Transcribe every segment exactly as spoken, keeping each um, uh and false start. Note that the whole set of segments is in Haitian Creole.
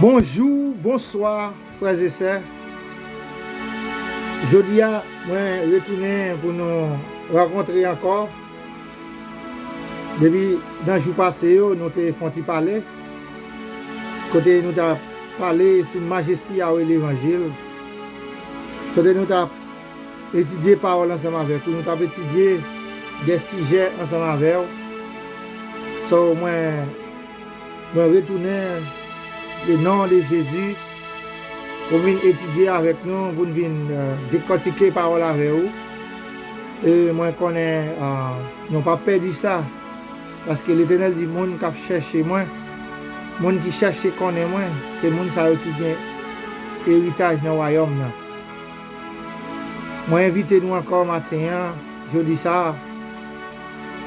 Bonjou, bonswa, frè e sè. Jodi a, mwen retounen pou nou rankontre ankò. Depi nan jou pase yo, nou te fè yon ti pale. Kote nou t ap pale sou majesti a levanjil. Kote nou t ap etidye pawòl ansanm avèk ou. Nou t ap etidye de sijè ansanm avè w. So, mwen, mwen retounen le non de Jezi pou m vin etidye avèk nou, pou n vin, eh, dekòtike pawòl avè ou. E mwen konnen, eh, nou p ap pèdi sa, paske Letènèl di, moun k ap chèche mwen, moun ki chèche konnen mwen, se moun sa yo ki gen eritaj nan wayòm nan. Mwen envite nou ankò maten an, jodi sa a.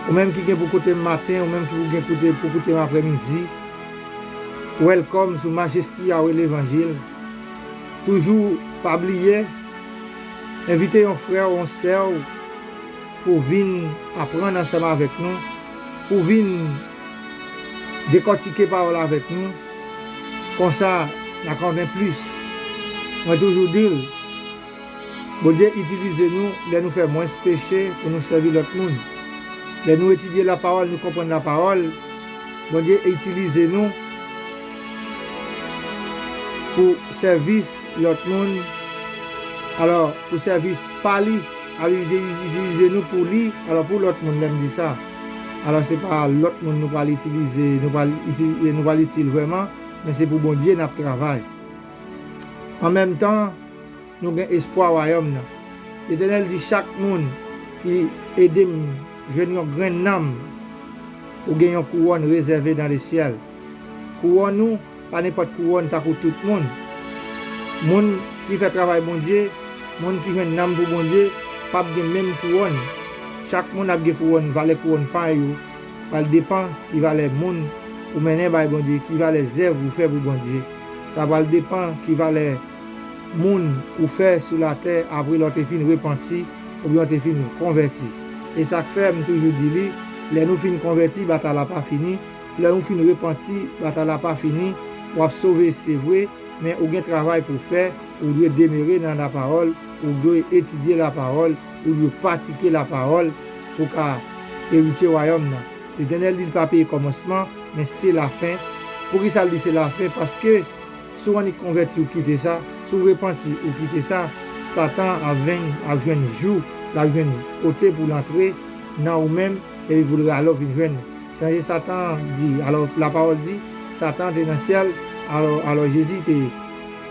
Ou menm ki gen pou koute m maten, ou menm ki pou gen koute, pou koute m aprèmidi, welcome sou Majesti a levanjil. Toujou pa bliye, envite yon frè ou yon sè w pou vin aprann ansanm avèk nou, pou vin dekòtike pawòl avèk nou. Konsa, n a konnen plis. Mwen toujou di l, Bondye itilize nou lè nou fè mwens peche pou nou sèvi lòt moun. Lè nou etidye lapawòl, nou konprann lapawòl, Bondye itilize nou pou sèvis lòt moun. Alò, pou sèvis pa li, alò, li itilize nou pou li, alò, pou lòt moun, lè m di sa. Alò, se pa lòt moun nou pral itilize, nou pral itil, nou pral itil vrèman, men se pou Bondye n ap travay. An menm tan, nou gen espwa wayòm nan. Letènèl di, chak moun ki ede m jwenn yon grenn nanm, ou gen yon kouwòn rezève nan lesyèl. Kouwòn ou pa nenpòt kouwòn tankou tout moun. Moun ki fè travay Bondye, moun ki jwenn nanm pou Bondye, p ap gen menm kouwòn. Chak moun ap gen kouwòn, valè kouwòn pa yo. Pral depann ki valè moun ou mennen bay Bondye, ki valè zèv ou fè pou Bondye. Sa pral depann ki valè moun ou fè sou latè apre lè w te fin repanti oubyen w te fin konvèti. E sa k fè m toujou di li, lè nou fin konvèti, batay la pa fini. Lè nou fin repanti, batay la pa fini. W ap sove, se vre, men ou gen travay pou w fè. Ou dwe demere nan lapawòl, ou dwe etidye lapawòl, ou dwe pratike lapawòl pou w ka eritye wayòm nan. Letènèl di l pa peye kòmansman, men se lafen. Poukisa l di se lafen? Paske si w annik konvèti, ou kite sa, si w repanti, ou kite sa, Satan ap jwenn, ap jwenn jou, l ap jwenn kote pou l antre nan ou menm, epi pou l rale w vin jwenn li. Sonje Satan di, alò, lapawòl di, Satan te nan syèl, alò, alò Jezi te,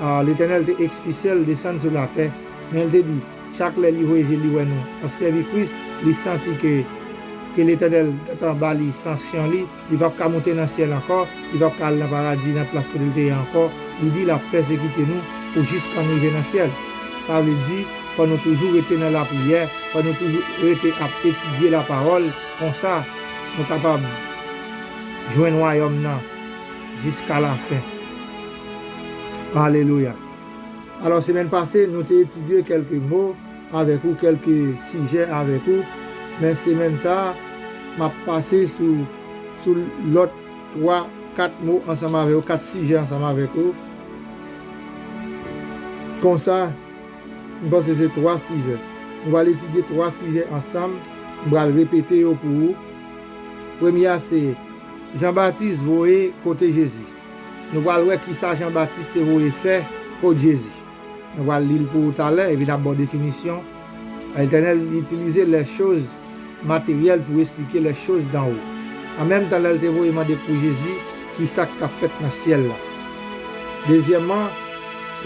a, Letènèl te ekspise l desann sou latè. Men l te di, chak lè li voye je li wè nou ap sèvi Kris, li santi ke, ke Letènèl gentan ba li sanksyon li, li p ap ka monte nan syèl ankò, li p ap ka al nan paradi, nan plas kote l te ye ankò. Li di l ap pèsekite nou pou jiskan n rive nan syèl. Sa vle di, fò nou toujou rete nan lapriyè, fò nou toujou rete ap etidye lapawòl, konsa nou kapab jwenn wayòm nan jiska lafen. Alelouya. Alò, semèn pase, nou te etidye kèlke mo avèk ou, kèlke sijè avèk ou. Men semèn sa a, m ap pase sou, sou lòt twa, kat mo ansanm avèk ou, kat sijè ansanm avèk ou. Konsa, m panse se twa sijè. Nou pral etidye twa sijè ansanm. M pral repete yo pou ou. Premye a se Jan Batis voye kote Jezi. Nou pral wè kisa Jan Batis te voye fè kot Jezi. Nou pral li l pou ou talè, epi n ap ba w definisyon. Letènèl itilize les choses matérielles pou esplike les choses d'en haut. An menm tan, lè l te voye mande pou Jezi, kisa k t ap fèt nan syèl la. Dezyèmman,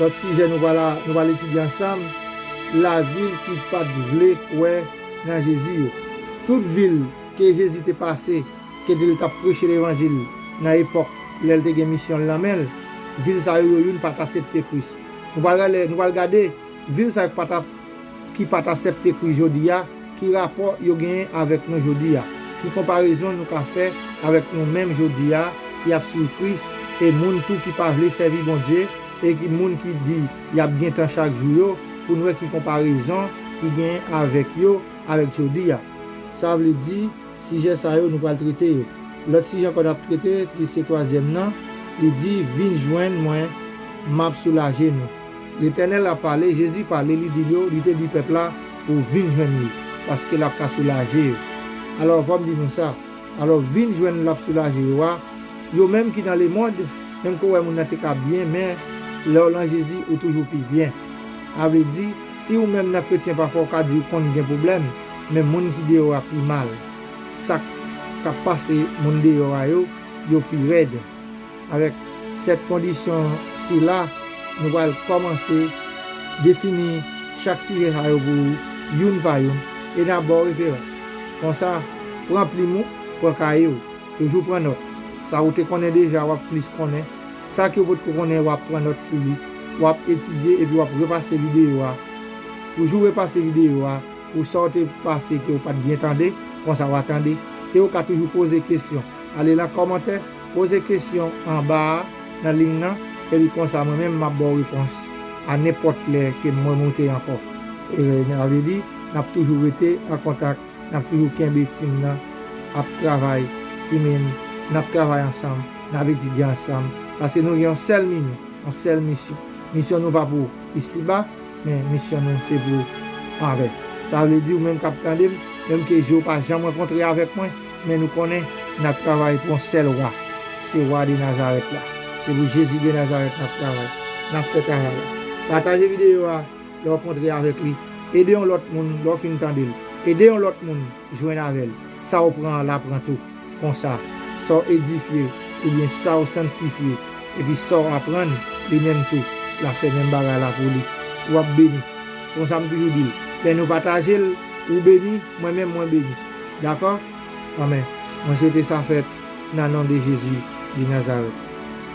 lòt sijè nou pral, nou pral etidye ansanm, lavil ki pa t vle kwè nan Jezi yo. Tout vil ke Jezi te pase, kote l t ap preche levanjil nan epòk lè l te gen misyon l nan men l, vil sa yo, yo youn pa t aksepte Kris. Nou pral gade, nou pral gade vil sa yo pa t ap, ki pa t aksepte Kris jodi a, ki rapò yo genyen avèk nou jodi a, ki konparezon nou ka fè avèk nou menm jodi a ki ap swiv Kris, e moun tou ki pa vle sèvi Bondye, e ki moun ki di y ap gen tan chak jou yo, pou n wè ki konparezon ki genyen avèk yo, avèk jodi a. Sa vle di, sijè sa yo nou pral trete yo. Lòt sijè ankò n ap trete, ki se twazyèm nan, Li di, "Vin jwenn mwen, m ap soulaje nou." Letènèl ap pale, Jezi pale, li di yo, li te di pèp la pou vin jwenn li, paske l ap ka soulaje yo. Alò, fò m di nou sa. Alò, vin jwenn l ap soulaje yo a, yo menm ki nan lemonn, menm ke w wè moun nan te ka byen, men lè w nan Jezi, ou toujou pi byen. Sa vle di, si ou menm nan kretyen pafwa w ka di ou konn gen pwoblèm, men moun ki deyò a pi mal. Sa k ap pase moun deyò a yo, yo pi rèd. Avèk sèt kondisyon sila, nou pral kòmanse defini chak sijè sa yo pou ou, youn pa youn, e n a ba w referans. Konsa, pran plim ou, pran kaye w, toujou pran nòt. Sa ou te konnen deja, w ap plis konnen. Sa ke w potko konnen, w ap pran nòt sou li. W ap etidye epi w ap repase videyo a. Toujou repase videyo a. Pou sa w te pase ke w pa t byen tande, konsa w a tande, e w ka toujou poze kesyon. Ale nan kòmantè, poze kesyon anba a, nan liy nan, epi konsa mwen menm m ap ba w repons a nenpòt lè ke m remoute ankò. E sa vle di, n ap toujou rete an kontak, n ap toujou kenbe tim nan ap travay, ki mean n ap travay ansanm, n ap etidye ansanm, paske nou gen yon sèl minyon, yon sèl misyon. Misyon nou pa pou isiba, men misyon nou se pou anlè. Sa vle di, ou menm k ap tande m, menm ke je w pa janm rankontre avèk mwen, men nou konnen n ap travay pou yon sèl wa. Se wa de Nazarèt la. Se pou Jezi de Nazarèt n ap travay. N ap fè travay la. Pataje videyo a lè w kontre avèk li. Ede yon lòt moun lè w fin tande l. Ede yon lòt moun jwenn avè l. Sa w pran an, l a pran tou. Konsa, sa w edifye, oubyen sa w sanntifye, epi sa w aprann, li menm tou, l a fè menm bagay la pou li. W ap beni. Se konsa m toujou di l. Lè nou pataje l, ou beni, mwen menm, mwen beni. Dakò? Amèn. Mwen swete sa fèt nan non de Jezi de Nazarèt.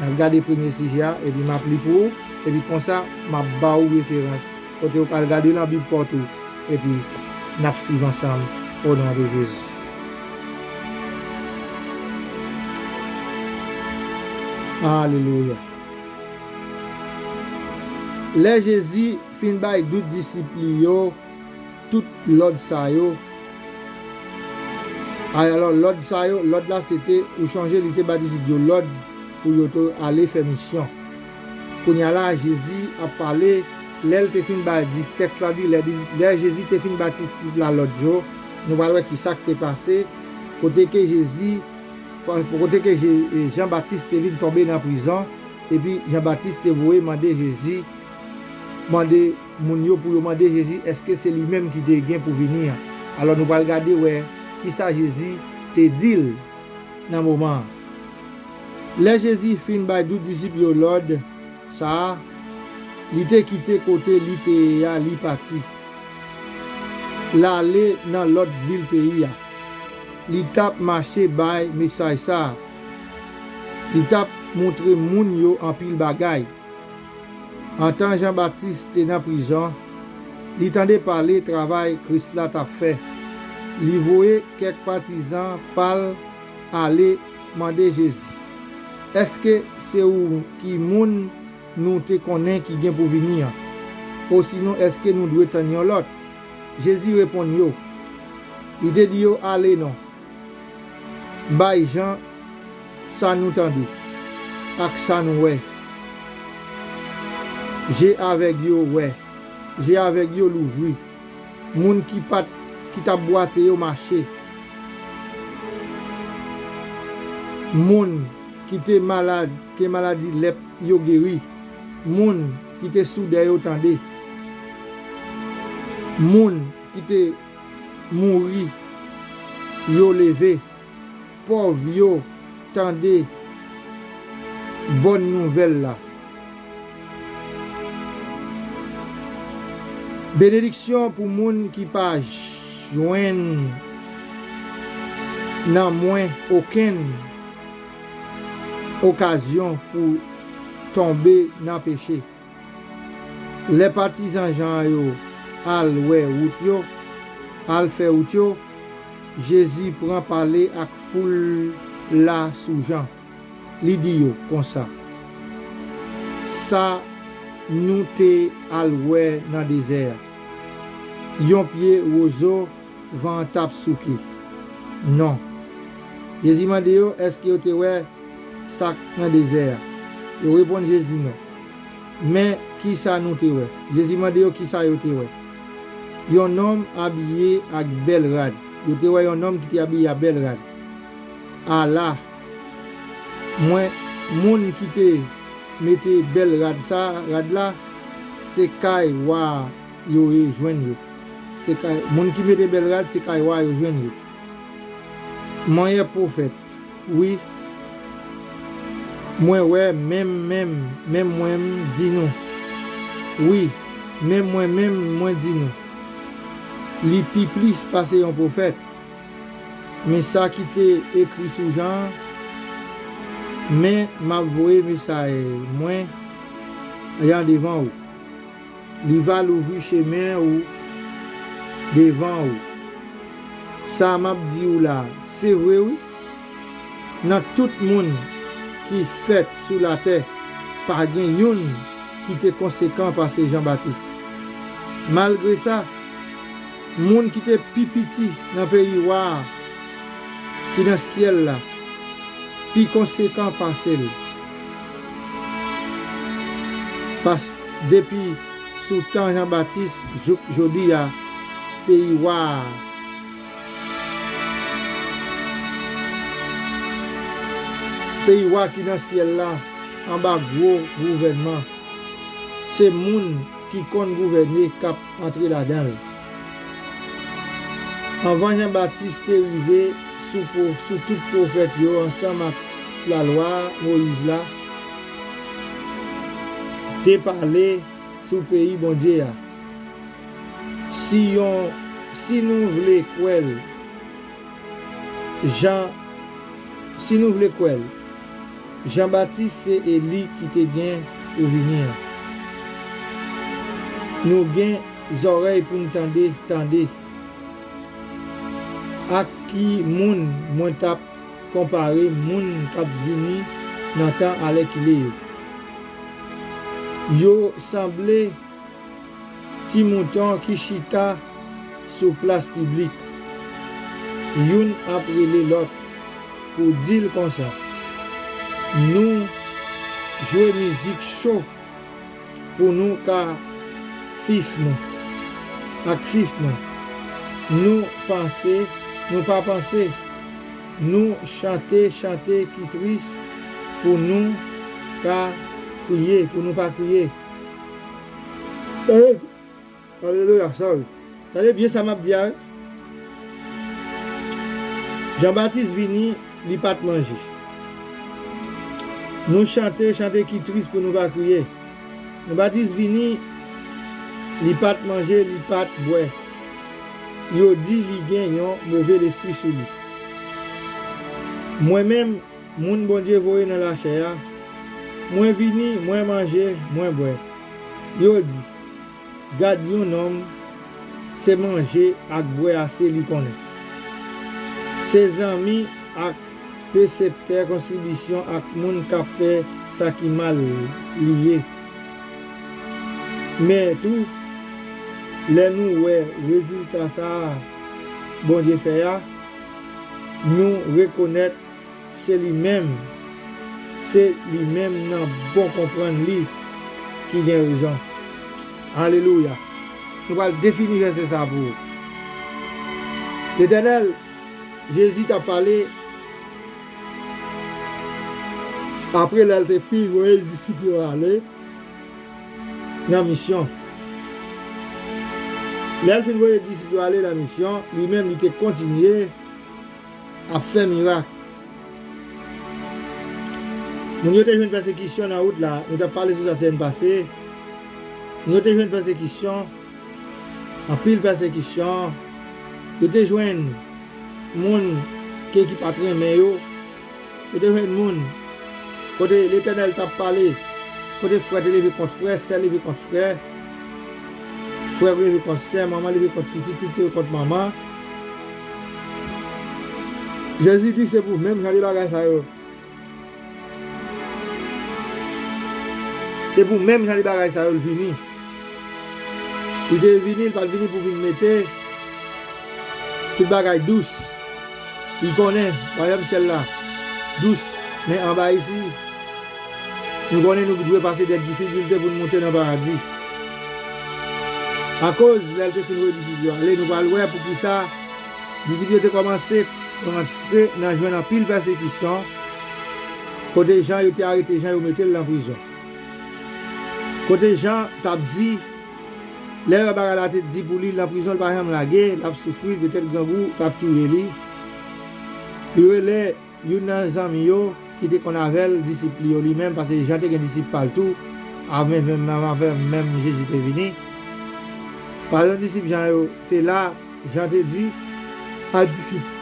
N ap gade premye sijè a, epi m ap li pou ou, epi konsa, m ap ba ou referans. Kote ou ka al gade nan Bib pa w tou, epi n ap swiv ansanm, o non de Jezi. Alelouya. Lè Jezi fin bay douz disip li yo tout lòd sa yo, alò, lòd sa yo, lòd la se te, ou chonje, li te ba disip yo lòd pou yo te ale fè misyon. Kounye a la, Jezi ap pale, lè l te fin bay dis, tèks la di, lè dis, lè Jezi te fin ba disip la lòd yo, nou pral wè ki sa k te pase, kote ke Jezi, kote ke Je-, e, Jan Batis te vin tonbe nan prizon, epi Jan Batis te voye mande Jezi, mande moun yo pou yo mande Jezi èske se li menm ki te gen pou vini an. Alò, nou pral gade wè ki sa Jezi te di l nan moman an. Lè Jezi fin bay douz disip yo lòd sa a, li te kite kote li te ye a, li pati. L ale nan lòt vil peyi a. Li t ap mache bay mesaj sa a. Li t ap montre moun yo anpil bagay. Antan Jan Batis te nan prizon, li tande pale travay Kris la t ap fè. Li voye kèk patizan pa l ale mande Jezi, "Èske se ou ki moun nou te konnen ki gen pou vini an? Osinon, èske nou dwe tann yon lòt?" Jezi reponn yo. Li te di yo, "Ale non. Bay jan sa nou tande ak sa nou wè." Je avèg yo wè, je avèg yo louvri. Moun ki pa t, ki t ap bwate yo mache. Moun ki te malad, ke maladi lèp yo geri. Moun ki te soudè yo tande. Moun ki te mouri yo leve. Pòv yo tande bòn nouvèl la. Benediksyon pou moun ki pa jwenn nan mwen okenn okazyon pou tonbe nan peche. Lè patizan Jan yo al wè wout yo, al fè wout yo, Jezi pran pale ak foul la sou Jan. Li di yo konsa, "Sa nou te al wè nan dezè a? Yon pye wozo van an t ap souke? Non." Jezi mande yo, "Èske yo te wè sa k nan dezè a?" Yo reponn Jezi, "Non." Men ki sa nou te wè? Jezi mande yo ki sa yo te wè. Yon nonm abiye ak bèl rad. Yo te wè yon nonm ki te abiye ak bèl rad. Ala, mwen, moun ki te mete bèl rad sa, rad la, se kay wa yo ye jwenn yo. Se kay, moun ki mete bèl rad, se kay wa yo jwenn yo. Mwen ye pwofèt, wi. Mwen wè, menm, menm, menm mwen m di nou. Wi, menm mwen menm mwen di nou. Li pi plis pase yon pwofèt. Men sa ki te ekri sou Jan an, men m ap voye mesaj mwen yan devan ou. Li va louvri chemen ou devan ou. Sa m ap di ou la, se vre wi. Nan tout moun ki fèt sou latè, pa gen youn ki te konsekan pase Jan Batis. Malgre sa, moun ki te pi piti nan peyi wa a, ki nan syèl la, pi konsekan pase l. Pas, depi sou tan Jan Batis jouk jodi a, peyi wa a, peyi wa ki nan syèl la, anba gwo gouvènman. Se moun ki konn gouvène k ap antre ladan l. Anvan Jan Batis te rive sou, pwo- sou tout pwofèt yo ansanm ak lalwa Moyiz la te pale sou peyi Bondye a. Si yon, si nou vle kwè l, Jan, si nou vle kwè l, Jan Batis se Eli ki te gen pou vini an. Nou gen zòrèy pou n tande, tande. Ak ki moun mwen t ap konpare moun k ap vini nan tan alèkile yo? Yo sanble ti mouton ki chita sou plas piblik. Youn ap rele lòt pou di l konsa, "Nou jwe mizik cho pou nou ka fif nou, ak fif nou. Nou panse, nou pa panse. Nou chante chante ki tris pou nou ka kriye, pou nou pa kriye." Tande, alelouya, sorry. Tande byen sa m ap di a wi. Jan Batis vini, li pa t manje. Nou chante chante ki tris pou nou pa kriye. Jan Batis vini, li pa t manje, li pa t bwè. Yo di li gen yon move lespri sou li. Mwen menm, moun Bondye voye nan lachè a, mwen vini, mwen manje, mwen bwè. Yo di, "Gad yon nonm, se manje ak bwè ase li konnen. Se zanmi ak peseptè kontribisyon ak moun k ap fè sa ki mal li ye." Men tou, lè nou wè rezilta sa a Bondye fè a, nou rekonèt se li menm, se li menm nan bon konprann li ki gen rezon. Alelouya. Nou pral defini vèsè sa a pou ou. Letènèl, Jezi t ap pale apre lè l te fin voye disip yo ale nan misyon. Lè l fin voye disip yo ale nan misyon, li menm li te kontinye ap fè mirak. Moun yo te jwenn pèsekisyon nan wout la, nou t ap pale sou sa semèn pase. Moun yo te jwenn pèsekisyon, anpil pèsekisyon. Yo te jwenn moun ke ki pa t renmen yo. Yo te jwenn moun kote Letènèl t ap pale, kote frè te leve kont frè, sè leve kont frè, frè leve kont sè, manman leve kont pitit, pitit leve kont manman. Jezi di se pou menm jan de bagay sa yo. Se pou menm jan de bagay sa yo l vini. Li te vini, li pa t vini pou vin mete tout bagay dous. Li konnen wayòm syèl la dous, men anba isi, Nou konnen nou dwe pase dè difikilte pou n moute nan paradi. Akoz, lè l te fin voye disip yo ale, nou pral wè poukisa disip yo te kòmanse rantre nan jwenn anpil pèsekisyon, kote Jan, yo te arete Jan, yo mete l nan prizon. Kote Jan t ap di, lè bagay la te di pou li, nan prizon, l pa janm lage, l ap soufri, petèt grangou t ap touye li. Li rele youn nan zanmi yo ki te konn avè l, disip li yo li menm, paske Jan te gen disip pa l tou, avè menm, menm, avè menm Jezi te vini. Paske disip Jan yo te la, Jan te di a disip,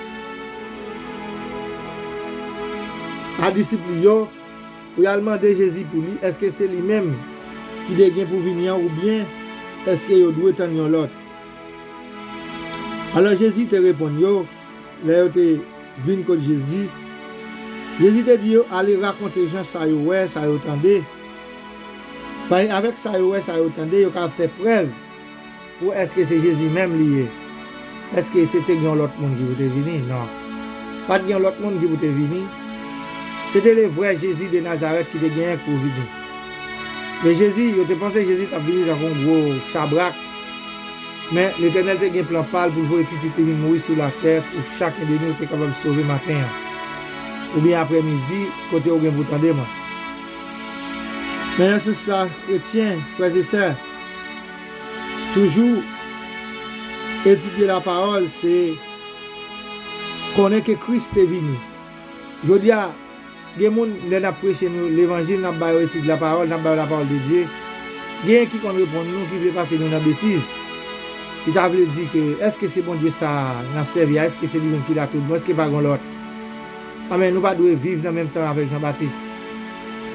a disip li yo pou y al mande Jezi pou li, èske se li menm ki te gen pou vini an, oubyen èske yo dwe tann yon lòt? Alò, Jezi te reponn yo, lè yo te vin kot Jezi, Jezi te di yo, ale rakonte Jan sa yo wè, sa yo tande. Paske avèk sa yo wè, sa yo tande, yo ka fè prèv pou èske se Jezi menm li ye. Èske se te gen yon lòt moun ki pou te vini? Non. Pa t gen yon lòt moun ki pou te vini. Se te le vrè Jezi de Nazarèt ki te genyen pou vini. Men Jezi, yo te panse Jezi t ap vini tankou yon gwo chabrak. Men Letènèl te gen plan pa l pou l voye pitit li vin mouri sou latè pou chaken de nou te kapab sove maten an, oubyen aprèmidi, kote w gen pou tande mwen. Men nan sans sa, kretyen, frè e sè, toujou etidye lapawòl, se konnen ke Kris te vini. Jodi a, gen moun, lè n ap preche nou levanjil, n ap ba yo etid lapawòl, n ap ba yo lapawòl de Dye, genyen ki konn reponn nou, ki vle pase nou nan betiz, ki ta vle di ke, èske se Bondye sa a n ap sèvi a, èske se li menm ki la tout bon, èske pa gen lòt? Amèn, nou pa dwe viv nan menm tan avèk Jan Batis.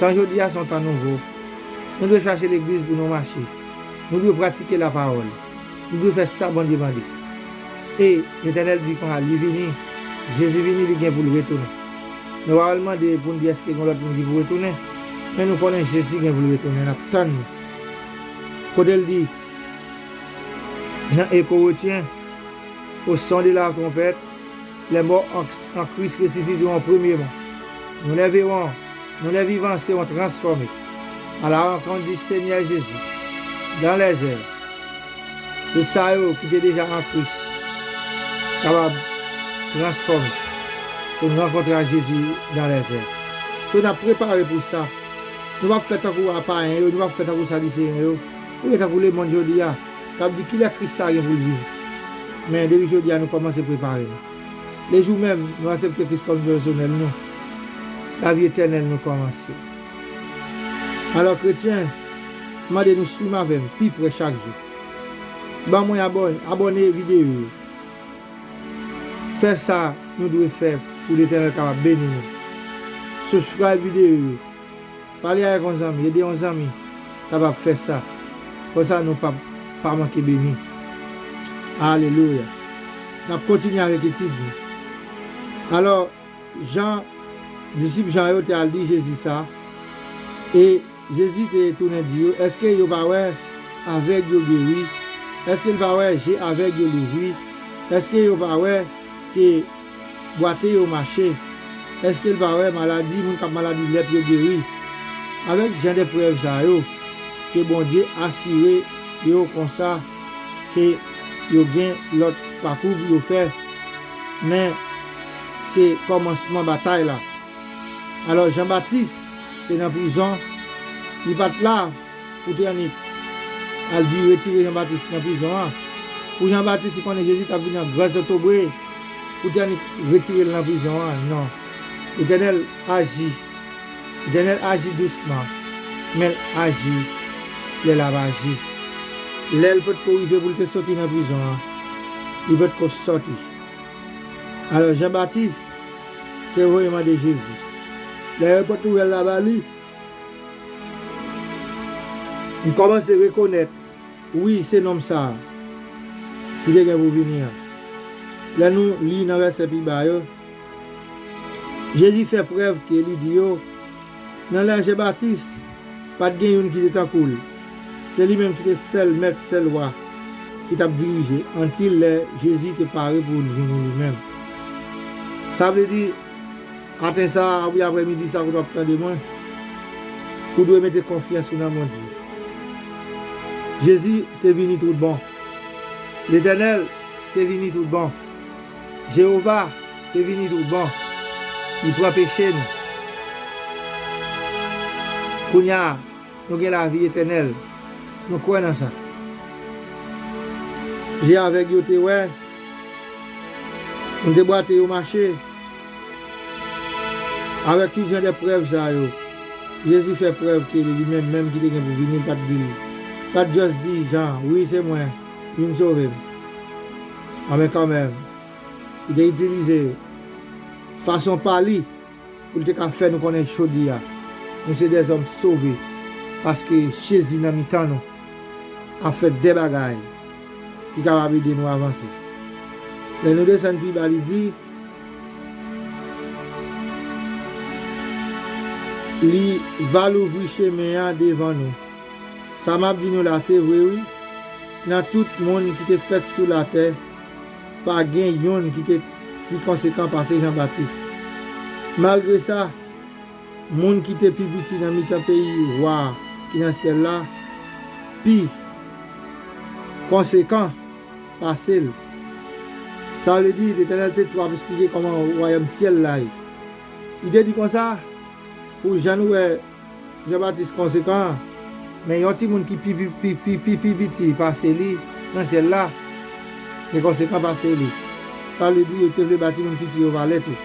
Tan jodi a se yon tan nouvo. Nou dwe chache legliz pou nou mache. Nou dwe pratike lapawòl. Nou dwe fè sa Bondye mande. E Letènèl di konsa, li vini, Jezi vini, li gen pou l retounen. Nou pa pral mande pou n di èske gen lòt moun ki pou retounen, men nou konnen Jezi gen pou l retounen, n ap tann li. Kote l di, nan Eko Retyen, au son de la trompette, les morts en, en Christ ressusciteront premièrement. Nous les verrons, nous les vivants serons transformés à la rencontre du Seigneur Jésus dans les airs. Tout sa yo ki te deja an Kris kapab transfòme pou n rankontre ak Jezi dans les airs. So, n ap prepare pou sa. Nou p ap fè tankou a payen yo, nou p ap fè tankou Sadiseyen yo. Ou gen tankou lemonn jodi a, k ap di kilè Kris sa gen pou l vini. Men depi jodi a, nou kòmanse prepare nou. Lejou menm nou aksepte Kris kòm Sovè pèsonèl nou, lavi etènèl nou kòmanse. Alò, kretyen, m mande nou swiv avè m pi pre chak jou. Ban mwen abòne, abòne videyo yo. Fè sa nou dwe fè pou Letènèl kapab beni nou. Subscribe videyo yo. Pale avèk yon zanmi, ede yon zanmi kapab fè sa. Konsa nou p ap pa manke beni. Alelouya. N ap kontinye avèk etid nou. Alò, Jan, disip Jan yo te al di Jezi sa, e Jezi te tounen di yo, èske yo pa wè avèg yo geri? Èske l pa wè je avèg yo louvri? Èske yo pa wè ke bwate yo mache? Èske l pa wè maladi, moun k ap maladi lèp yo geri? Avèk jan de prèv sa yo, ke Bondye asire yo konsa ke yo gen lòt pakou pou yo fè, men se kòmansman batay la. Alò, Jan Batis te nan prizon, li pa t la pou te annik al di retire Jan Batis nan prizon an. Pou Jan Batis, li konnen Jezi t ap vini an gran zotobre pou te annik retire l nan prizon an. Non. Letènèl aji. Letènèl aji dousman, men l aji lè l ap aji. Lè l potko rive pou l te soti nan prizon an, li potko soti. Alò, Jan Batis te voye mande Jezi. Lè yo pote nouvèl la ba li, li kòmanse rekonèt, wi, se nonm sa a ki te gen pou vini an. Lè nou li nan vèsè pi ba yo, Jezi fè prèv ke li di yo, nan lè Jan Batis, pa t gen youn ki te tankou l. Se li menm ki te sèl Mèt, sèl Wa, ki t ap dirije, antil lè Jezi te pare pou l vini li menm. Sa vle di, maten sa a, oubyen aprèmidi sa a, kote w ap tande mwen, Ou dwe mete konfyans ou nan Bondye. Jezi te vini tout bon. Letènèl te vini tout bon. Jewova te vini tout bon. Li pran peche nou. Kounye a, nou gen lavi etènèl. Nou kwè nan sa. Je avèg yo te wè. Moun te bwate yo mache. Avèk tout jan de prèv sa yo, Jezi fè prèv ke li menm menm ki te gen pou vini, li pa t di l, pa t just di Jan, "Wi, se mwen, vin sove m." Anben kanmenm, li te itilize fason pa li pou l te ka fè nou konnen jodi a, nou se dèzòm sove, paske Jezi nan mitan nou ap fè de bagay ki kapab ede nou avanse. Lè nou desann pi ba, li di, li va louvri chemen an devan nou. Sa m ap di nou la, se vre, wi. Nan tout moun ki te fèt sou latè, pa gen youn ki te pi konsekan pase Jan Batis. Malgre sa, moun ki te pi piti nan mitan peyi Wa ki nan syèl la pi konsekan pase l. Sa vle di, Letènèl te tou ap esplike kòman wayòm syèl la ye. Li te di konsa, pou jan nou wè Jan Batis konsekan, men yon timoun ki pi, pi, pi, pi, pi, pi piti pase li nan syèl la, li konsekan pase li. Sa vle di, yo te vle ba timoun piti yo valè tou.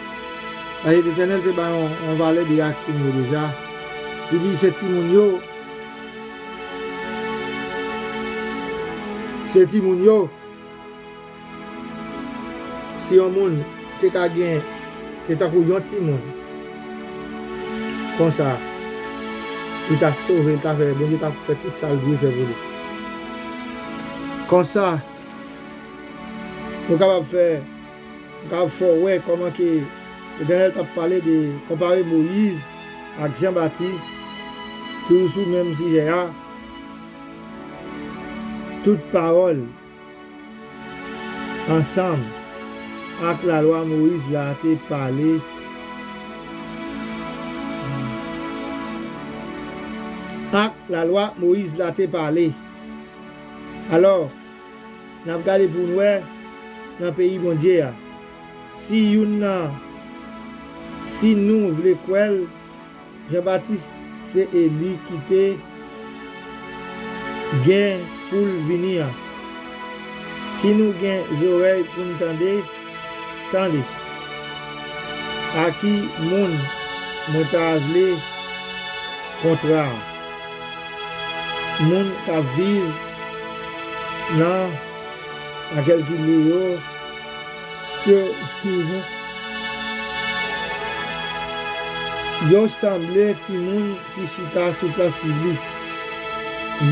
Paske Letènèl te bay yon, yon valè de ak timoun yo deja. Li di, se timoun yo, se timoun yo. Si yon moun te ka gen, te tankou yon timoun, konsa, li ta sove, li ta fè, Bondye ta fè tout sa l dwe fè pou li. Konsa, nou kapab fè, nou kapab fè w wè kòman ke Letènèl t ap pale de, konpare Moyiz ak Jan Batis, toujou sou menm sijè a, tout pawòl ansanm ak lalwa Moyiz la te pale, ak lalwa Moyiz la te pale. Alò, n ap gade pou n wè nan peyi Bondye a, si youn nan, si nou vle kwè l, Jan Batis se Eli ki te gen pou l vini an. Si nou gen zòrèy pou n tande, tande. A ki moun mwen ta vle kontra a? Moun k ap viv nan akèl ki li yo, yo, yo sanble timoun ki chita sou plas piblik.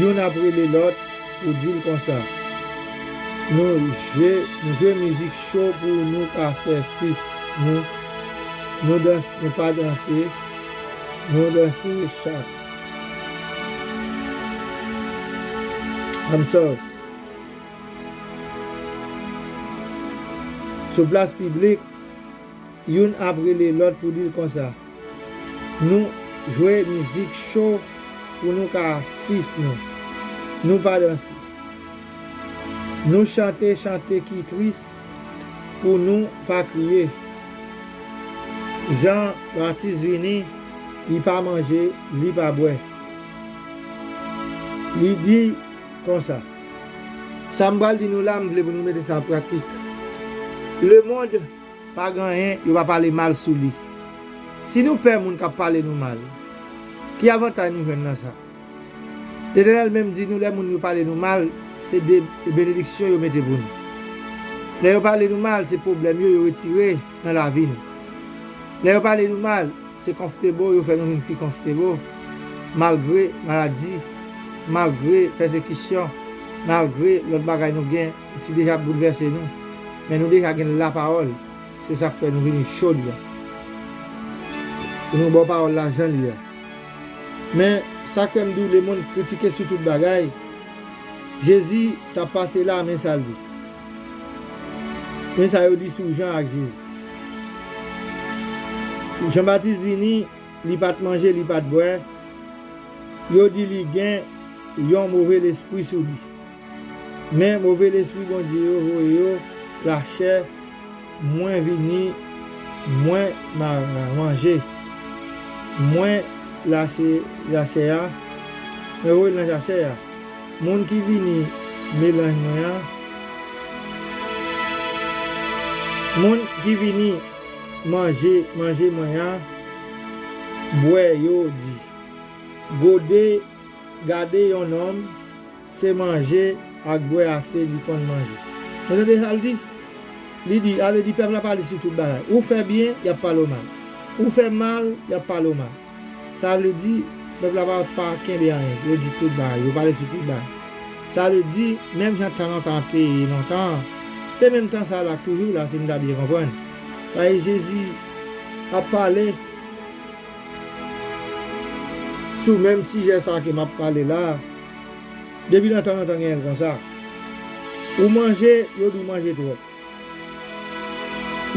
Youn ap rele lòt pou di l konsa, nou jwe, nou jwe mizik cho pou nou ka fè fif nou, nou danse, nou pa danse, nou danse chak. I'm sorry. Sou plas piblik, youn ap rele lòt pou di l konsa, nou jwe mizik cho pou nou ka fif nou. Nou pa danse. Nou chante chante ki tris pou nou pa kriye. Jan Batis vini, li pa manje, li pa bwè. Li di konsa. Sa m pral di nou la, m vle pou nou mete sa an pratik. Lemonn pa gen anyen, yo pa pale mal sou li. Si nou pè moun k ap pale nou mal, ki avantaj nou jwenn nan sa? Letènèl menm di nou lè moun yo pale nou mal, se de benediksyon yo mete pou nou. Lè yo pale nou mal, se pwoblèm yo yo retire nan lavi nou. Lè yo pale nou mal, se konfòtab yo fè nou vin pi konfòtab, malgre maladi, malgre pèsekisyon, malgre lòt bagay nou gen ki deja boulvèse nou. Men nou deja gen lapawòl. Se sa k fè nou vini cho li a. Pou nou ba w pawòl la jan li ye a. Men, sa k fè m di w lemonn kritike sou tout bagay, Jezi t ap pase la, men sa l di. Men sa yo di sou Jan ak Jezi. Jan Batis vini, li pa t manje, li pa t bwè. yo di li gen yon move lespri sou li. Men move lespri Bondye yo voye yo lachè, mwen vini, mwen ma-, manje. Mwen lachè, lachè a, mwen voye l nan lachè a. Moun ki vini melanj mwen an, moun ki vini manje, manje mwen an, bwè yo di, gode, gade yon nonm, se manje ak bwè ase li konn manje. Nou tande sa l di? Li di, sa vle di pèp la pale sou tout bagay. Ou fè byen, y ap pale w mal. Ou fè mal, y ap pale w mal. Sa vle di, pèp la pa, pa kenbe anyen. Yo di tout bagay, yo pale sou tout bagay. Sa vle di, menm jan tan lontan te ye lontan an, se menm tan sa la k toujou la, si m ta byen konprann. Paske Jezi ap pale sou menm sijè sa ke m ap pale la, depi nan tan lontan genyen l konsa. Ou manje, yo di w manje twòp.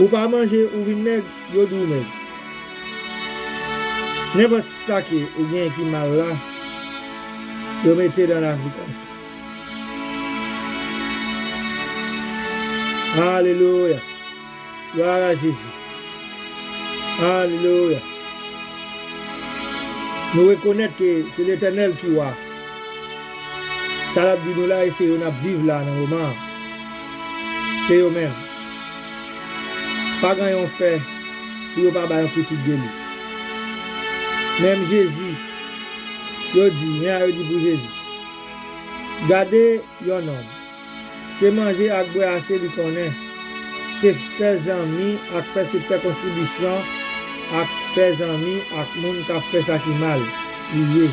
Ou pa manje, ou vin mèg, yo di w mèg. Nenpòt sa ke ou genyen ki mal la, yo mete l an aplikasyon. Alelouya. Glwa a Jezi. Alelouya. Nou rekonèt ke se Letènèl ki wa. Sa l ap di nou la, e se yo n ap viv la nan moman an. Se yo menm. Pa gen yon fè pou yo pa bay yon kritik de li. Menm Jezi, yo di, men a yo di pou Jezi. Gade yon nonm. Se manje ak bwè ase li konnen. Se fè zanmi ak pèseptè kontribisyon ak fè zanmi ak moun k ap fè sa ki mal li ye.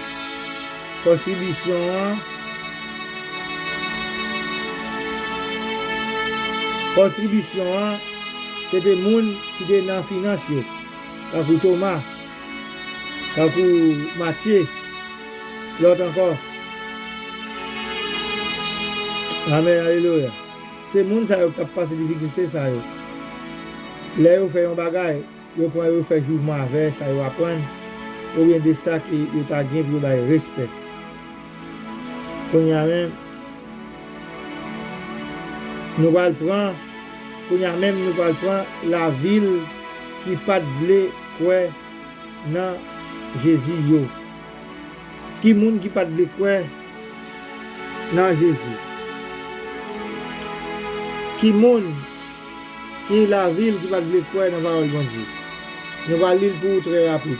Kontribisyon an, kontribisyon an, se te moun ki te nan finans yo, tankou Toma, tankou Matye, lòt ankò. Amèn, alelouya. Se moun sa yo k t ap pase difikilte sa yo. Lè yo fè yon bagay, yo pran yo fè joujman avè sa yo aprann, oubyen de sa ke yo ta gen pou yo bay respè. Kounye a menm, nou pral pran, kounye a menm, nou pral pran lavil ki pa t vle kwè nan Jezi yo. Ki moun ki pa t vle kwè nan Jezi? Ki moun, ki lavil ki pa t vle kwè nan pawòl Bondye? Nou pral li l pou ou trè rapid.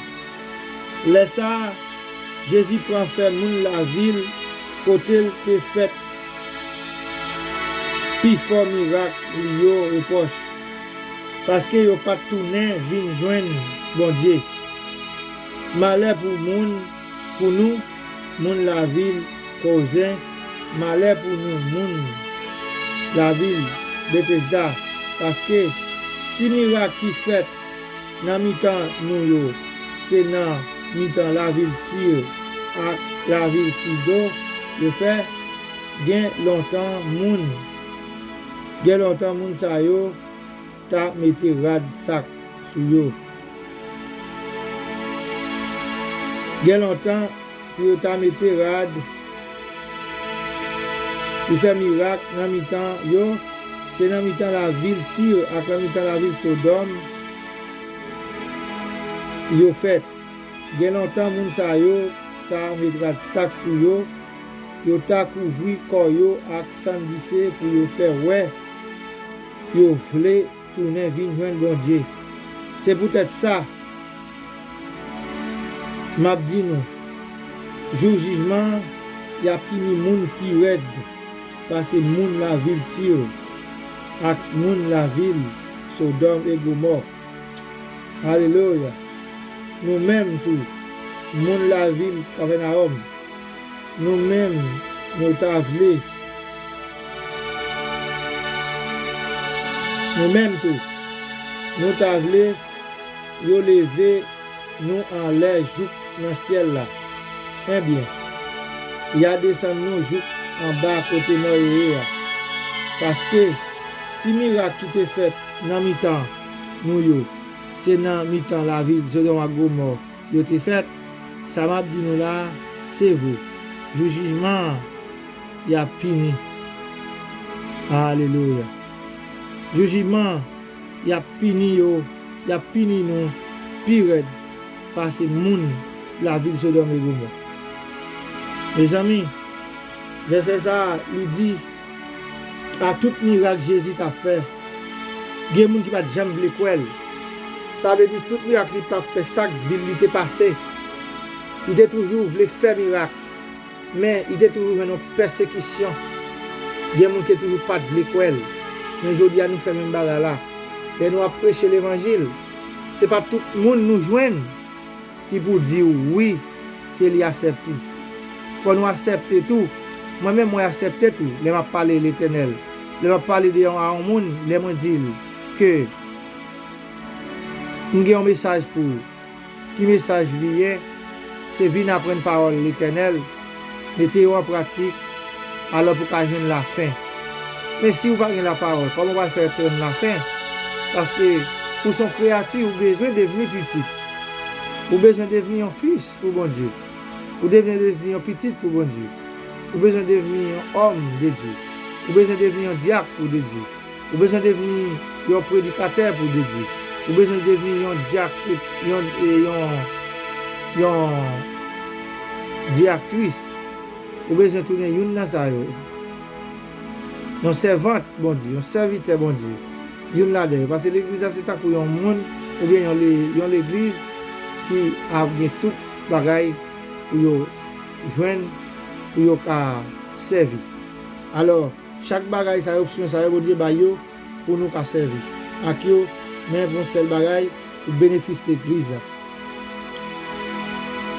Lè sa a, Jezi pran fè moun lavil kote l te fèt pifò mirak li yo repwòch, paske yo pa t tounen vin jwenn Bondye. Malè pou moun, pou nou, moun lavil Kozen, malè pou nou, moun lavil Betesda, paske si mirak ki fèt nan mitan nou yo, se nan mitan lavil Tir ak lavil Sidon yo fè, gen lontan moun, gen lontan moun sa yo ta mete rad sak sou yo. Gen lontan pou yo ta mete rad, pou fè mirak nan mitan yo, se nan mitan lavil Tir ak nan mitan lavil Sodòm yo fèt. Gen lontan moun sa yo ta met rad sak sou yo, yo ta kouvri kò yo ak sann dife pou yo fè wè yo vle tounen vin jwenn Bondye. Se poutèt sa, m ap di nou, jou jijman an, y ap pini moun pi rèd pase moun lavil Tir ak moun lavil Sodòm e Gomò. Alelouya! Nou menm tou, moun lavil Kapènawòm, nou menm, nou ta vle, nou menm tou, nou ta vle yo leve nou anlè jouk nan syèl la. Ebyen, y a desann nou jouk anba kote mò yo ye a. Paske, si mirak ki te fèt nan mitan nou yo, se nan mitan lavil Sodòm ak Gomò yo te fèt, sa m ap di nou la a, Se vre, jou jijman an, y ap pini. Alelouya. Jou jijman an, y ap pini yo, y ap pini nou pi rèd pase moun lavil Sodòm e Gomò. Mezanmi, vèsè sa a, li di, a tout mirak Jezi t ap fè, gen moun ki pa t janm vle kwè l. Sa vle di, tout mirak li t ap fè, chak vil li te pase, li te toujou vle fè mirak. Men, li te toujou jwenn yon pèsekisyon. Gen moun ki toujou pa t vle kwè l. Men jodi a, nou fè menm bagay la. Lè nou ap preche levanjil, se pa tout moun nou jwenn ki pou di w wi, ke li aksepte. Fò nou aksepte tou. Mwen menm, mwen aksepte tou, lè m ap pale Letènèl. Lè m ap pale de yon, a yon moun, lè mwen di l ke m gen yon mesaj pou ou. Ki mesaj li ye? Se vin aprann pawòl Letènèl, mete yo an pratik, alò pou w ka jwenn lafen. Men si w pa gen lapawòl, kòman w pral fè jwenn lafen? Paske ou se yon kreyati, ou bezwen devni pitit. Ou bezwen devni yon fis pou Bondye. Ou bezwen devni yon pitit pou Bondye. Ou bezwen devni yon òm de Dye. Ou bezwen devni yon dyak pou de Dye. Ou bezwen devni yon predikatè pou de Dye. Ou bezwen devni yon dyak, yon, e, yon, yon dyaktris. Ou bezwen tounen youn nan sa yo. Yon sèvant Bondye, yon sèvitè Bondye. Youn ladan yo. Paske legliz la se tankou yon moun oubyen yon le-, yon legliz ki ap gen tout bagay pou yo jwenn, pou yo ka sèvi. Alò, chak bagay sa yo, opsyon sa yo, Bondye bay yo pou nou ka sèvi ak yo, men pou yon sèl bagay, pou benefis legliz la.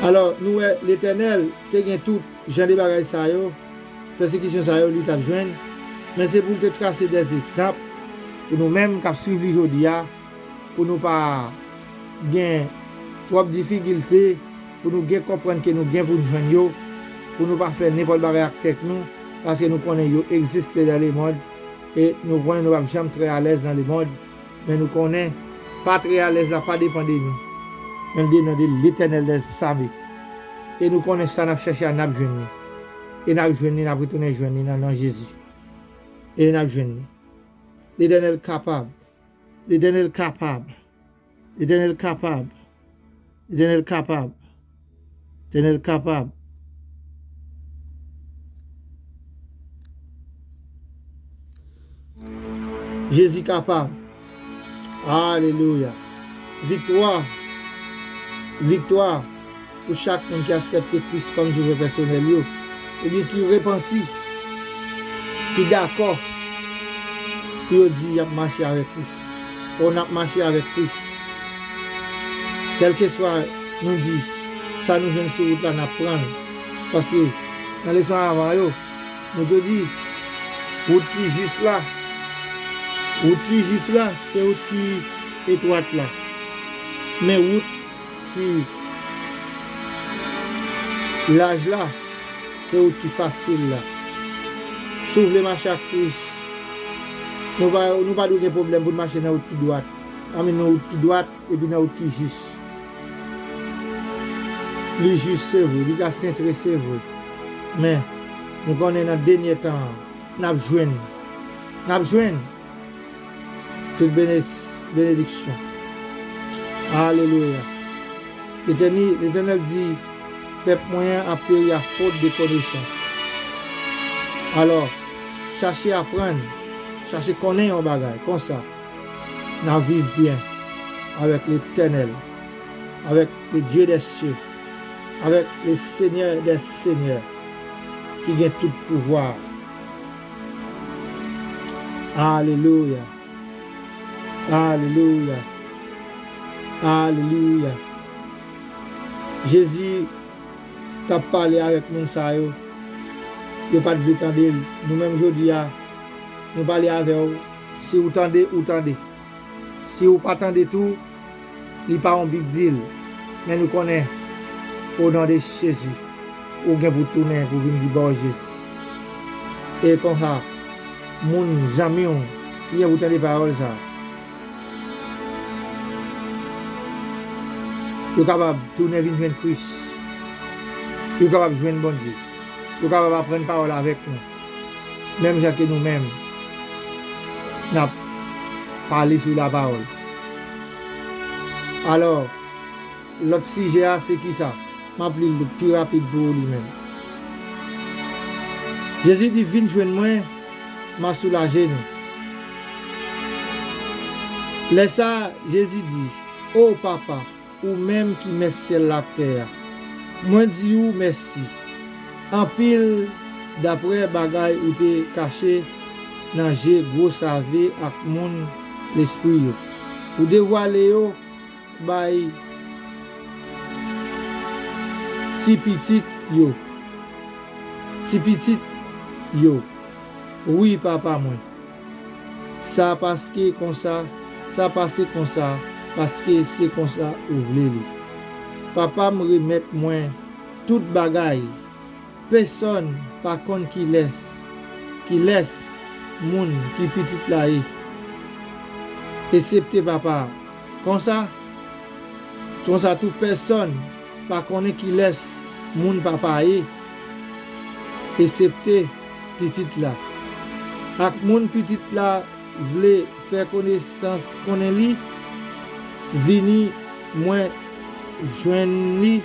Alò, nou wè Letènèl te gen tout jan de bagay sa yo, pèsekisyon sa yo li t ap jwenn, men se pou l te trase dè egzanp pou nou menm k ap swiv li jodi a, pou nou pa gen twòp difikilte, pou nou gen konprann ke nou gen pou n jwenn yo, pou nou pa fè nenpòt bagay ak tèt nou, paske nou konnen yo egziste dans le monde, e nou konnen nou p ap janm trè alèz dans le monde, men nou konnen pa trè alèz la pa depann de nou, men l depann de Letènèl dèzame. E nou konnen sa n ap chèche a, n ap jwenn li. E n ap jwenn li, n ap retounen jwenn li nan non Jezi. E n ap jwenn li. Letènèl kapab. Letènèl kapab. Letènèl kapab. Letènèl kapab. Letènèl kapab. Jezi kapab. Alelouya. Viktwa. Viktwa. Pou chak moun ki aksepte Kris kòm Sovè pèsonèl yo, oubyen ki repanti, ki dakò pou yo di y ap mache avèk Kris. O, n ap mache avèk Kris. Kèlkeswa nou di, sa nou jwenn sou wout la, n ap pran l. Paske nan leson avan yo, nou te di, wout ki jis la, wout ki jis la, se wout ki etwat la. Men wout ki laj la, se wout ki fasil la. Si w vle mache ak Kris, nou pa, nou pa dwe gen pwoblèm pou n mache nan wout ki dwat. Anmen nan wout ki dwat epi nan wout ki jis. Li jis, se vre, li ka sentre, se vre. Men, nou konnen nan dènye tan an, n ap jwenn. N ap jwenn. Tout bene-, benediksyon. Alelouya. Letèni-, Letènèl di, pèp mwen an ap peri a fot de konesans. Alò, chache aprann, chache konnen yon bagay, konsa, n ap viv byen avèk Letènèl, avèk le Dieu des cieux, avèk le Seigneur des seigneurs, ki gen tout pouvwa. Alelouya. Alelouya. Alelouya. Jezi t ap pale avèk moun sa yo. Yo pa t vle tande l. Nou menm jodi a, nou pale avè w. Si w tande, ou tande. Si w pa tande tou, li pa yon big deal. Men nou konnen, o non de Jezi, ou gen pou tounen pou vin di bò Jezi. E konsa, moun, zanmi w, ki gen pou tande pawòl sa a, yo kapab tounen vin jwenn Kris. Yo kapab jwenn Bondye. Yo kapab aprann pawòl avèk nou. Menm jan ke nou menm, n ap pale sou lapawòl. Alò, lòt sijè a se kisa? M ap li l pi rapid pou ou li menm. Jezi di, "Vin jwenn mwen, m a soulaje nou." Lè sa a, Jezi di, "O Papa, ou menm ki mèt syèl la ak tè a, mwen di ou mèsi anpil daprè bagay ou te kache nan je gwo save ak moun lespri yo. Ou devwale yo bay ti pitit yo." Ti pitit yo. Wi, Papa mwen. Sa paske konsa, sa pase konsa, paske se konsa ou vle li. Papa m remèt mwen tout bagay. Pèsonn pa konn kilès, kilès moun ki pitit la ye, esepte Papa a. Konsa, konsa tou pèsonn pa konnen kilès moun Papa a ye, esepte pitit la. Ak moun pitit la vle fè konesans konnen li, vini mwen jwenn li.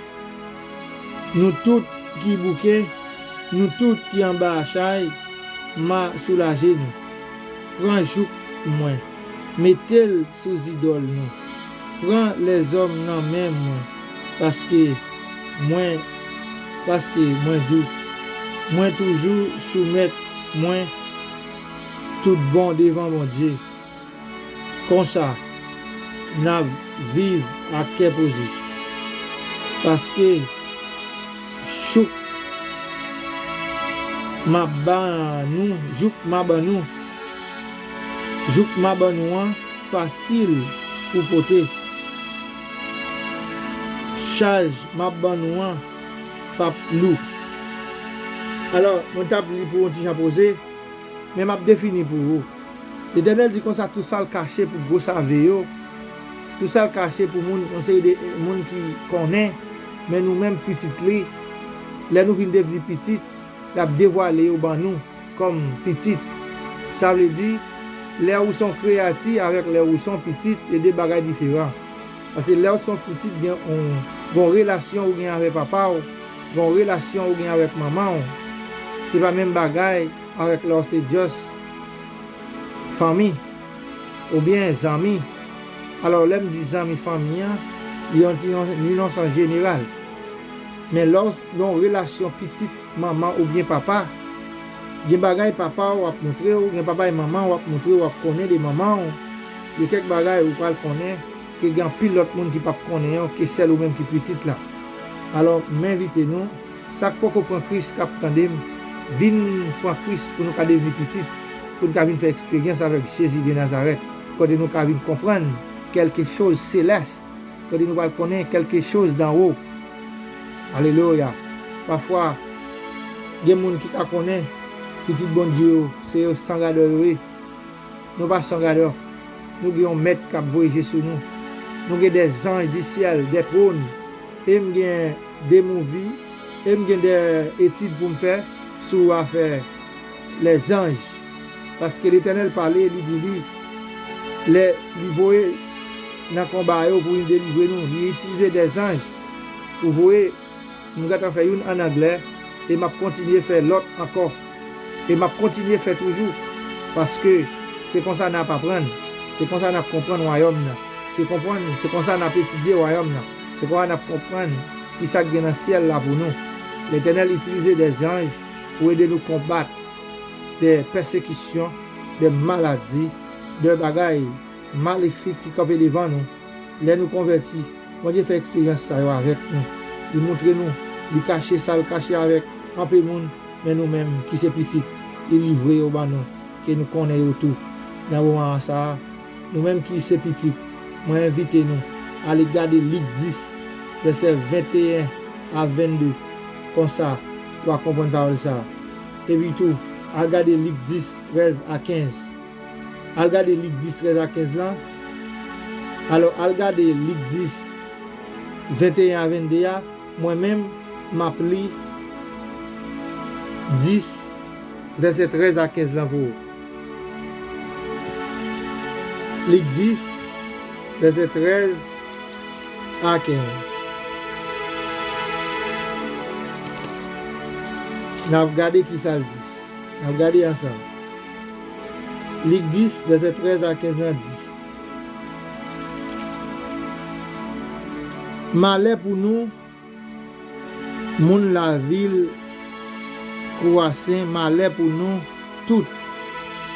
Nou tout ki bouke, nou tout ki anba chay, m a soulaje nou. Pran jouk mwen, mete l sou zidòl nou. Pran lèzòm nan men mwen, paske mwen, paske mwen dou. Mwen toujou soumèt mwen tout bon devan Bondye. Konsa, n ap viv ak kè poze. Paske chouk m ap ban nou, jouk m a ban nou, jouk m a ban nou an fasil pou pote. Chaj m ap ban nou an p ap lou. Alò, mwen t ap li pou yon ti jan poze, men m ap defini pou ou. Letènèl di konsa, tou sa l kache pou gwo save yo, tou sa l kache pou moun, yon seri de moun ki konnen, men nou menm pitit li, lè nou vin devni pitit, l ap devwale yo ban nou kòm pitit. Sa vle di, lè ou se yon kreyati avèk lè ou se yon pitit, e de bagay diferan. Paske lè w se yon pitit, gen yon, gen yon relasyon ou gen avèk papa w, gen yon relasyon ou gen avèk manman w. Se pa menm bagay avèk lè w se just fanmi oubyen zanmi. Alò, lè m di zanmi, fanmi an, li yon ti, li nan sans jeneral. Men lè w s-, nan yon relasyon pitit, manman oubyen papa, gen bagay papa w ap montre w, gen bagay manman w ap montre w, w ap konnen de manman w. Gen kèk bagay ou pral konnen ke gen anpil lòt moun ki p ap konnen yo, ke sèl ou menm ki pitit la. Alò, m envite nou, sa k poko pran Kris k ap tande m, vin pran Kris pou nou ka devni pitit, pou nou ka vin fè eksperyans avèk Jezi de Nazarèt, kote nou ka vin konprann kèlke choz selès, kote nou pral konnen kèlke choz danwo. Alelouya. Pafwa, gen moun ki ka konnen pitit Bondye yo, se yo san gadò yo ye. Nou pa san gadò. Nou gen yon mèt k ap voyeje sou nou. Nou gen dè zanj di syèl, dè twòn. E m gen de movie, e m gen dè etid pou m fè sou afè lèzanj. Paske Letènèl pale, li di li, lè li voye nan konba yo pou vin delivre nou, li itilize dè zanj pou voye. M gentan fè youn ann anglè, e m ap kontinye fè lòt ankò. E m ap kontinye fè toujou, paske se konsa n ap aprann, se konsa n ap konprann wayòm nan. Se konprann, se konsa n ap etidye wayòm nan. Se konsa n ap konprann kisa k gen nan syèl la pou nou. Letènèl itilize dè zanj pou ede nou konbat dè pèsekisyon, dè maladi, dè bagay malefik ki kanpe devan nou. Lè nou konvèti, Bondye fè eksperyans sa yo avèk nou. Li montre nou, li kache sa l kache avèk anpe moun, men nou menm ki se pitit, li livre yo ban nou, ke nou konnen yo tou. Nan moman sa a, nou menm ki se pitit, mwen envite nou ale gade Lik dis, vèsè venteyen a vennde. Konsa, w a konprann pawòl sa a. Epi tou, al gade Lik dis, trèz a kenz. Al gade Lik dis, trèz a kenz lan. Alò, al gade Lik dis, venteyen a vennde a. Mwen menm, m ap li dis, vèsè trèz a kenz lan pou ou. Lik dis, vèsè trèz a kenz. N ap gade ki sa l di. N ap gade ansanm. Lik dis, vèsè trèz a kenz lan di: Malè pou nou, moun lavil Kwasen, malè pou nou tout,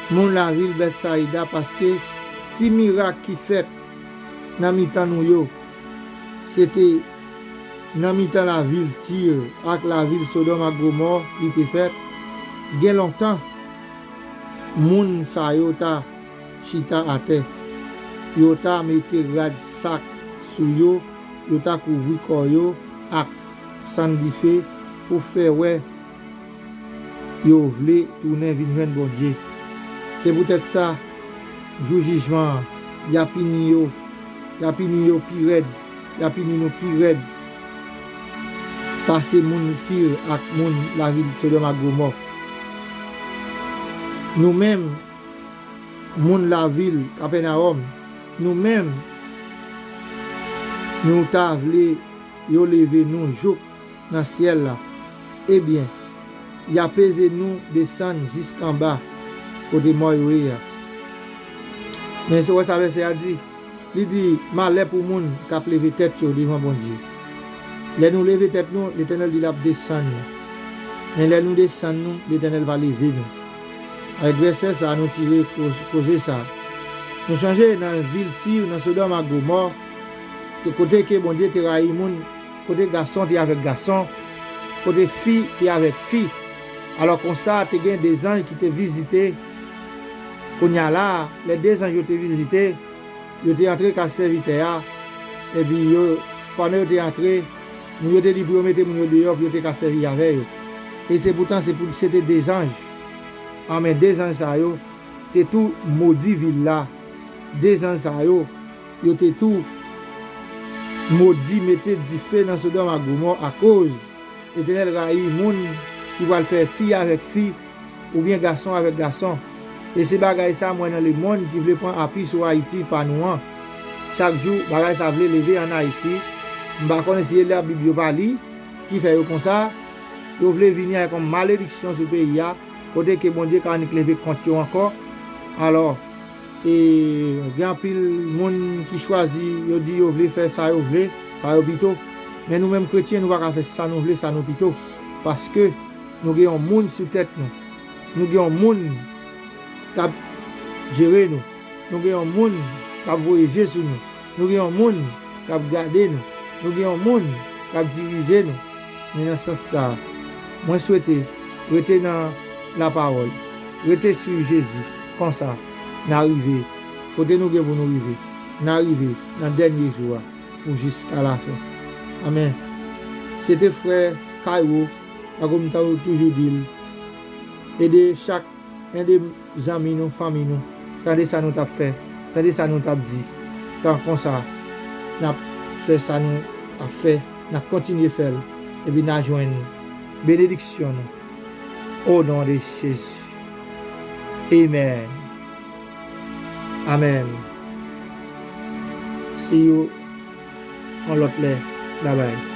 moun lavil Bètsayida, paske si mirak ki fèt nan mitan nou yo, se te nan mitan lavil Tir ak lavil Sodòm ak Gomò li te fèt, gen lontan moun sa yo ta chita atè. Yo ta mete rad sak sou yo, yo ta kouvri kò yo ak sann dife pou fè wè yo vle tounen vin jwenn Bondye. Se poutèt sa, jou jijman an, y a pini yo, y a pini yo pi rèd, y a pini nou pi rèd pase moun Tir ak moun lavil Sodòm ak Gomò. Nou menm, moun lavil Kapènawòm, nou menm, nou ta vle yo leve nou jouk nan syèl la. Ebyen, y a peze nou desann jiskanba kote mò yo ye a. Men se wè sa vèsè a di. Li di, malè pou moun k ap leve tèt yo devan Bondye. Lè nou leve tèt nou, Letènèl di l ap desann nou. Men lè nou desann nou, Letènèl va leve nou. Avèk vèsè sa a, nou tire koz-, koze sa a. Nou chonje nan vil Tir, nan Sodòm ak Gomò, ke kote ke Bondye te rayi moun, kote gason te avèk gason, kote fi te avèk fi. Alò konsa, te gen de zanj ki te vizite. Kounye a la a, lè de zanj yo te vizite, yo te antre kay sèvitè a, epi yo, pandan yo te antre, moun yo te di pou yo mete moun yo deyò, pou yo te ka sèvi avè yo. E se poutan, se pou, se te de zanj. Anben, de zanj sa yo te tou modi vil la. De zanj sa yo, yo te tou modi mete dife nan Sodòm ak Gomò akoz Letènèl rayi moun ki pral fè fi avèk fi oubyen gason avèk gason. E se bagay sa m wè nan lemonn ki vle pran api sou Ayiti pa nou an. Chak jou, bagay sa vle leve ann Ayiti. M pa konnen si se Labib yo pa li ki fè yo konsa. Yo vle vini avèk yon malediksyon sou peyi a, kote ke Bondye ka annik leve kont yo ankò. Alò, e gen anpil moun ki chwazi, yo di yo vle fè sa yo vle, sa yo pito. Men nou menm kretyen, nou pa ka fè sa nou vle, sa nou pito. Paske nou gen yon moun sou tèt nou. Nou gen yon moun k ap jere nou. Nou gen yon moun k ap voye je sou nou. Nou gen yon moun k ap gade nou. Nou gen yon moun k ap dirije nou. Men nan sans sa a, mwen swete rete nan lapawòl, rete swiv Jezi. Konsa, n a rive kote nou gen pou nou rive. N a rive nan dènye jou a pou jiska lafen. Amèn. Se te frè Kaywo, tankou m ta toujou di l, ede chak ede zanmi nou, fanmi nou, tande sa nou t ap fè, tande sa nou t ap di. Tan konsa, n ap fè sa nou ap fè, n ap kontinye fè l, epi n a jwenn benediksyon nou. O non de Jezi. Amèn. Amèn. See you yon lòt lè. Babay.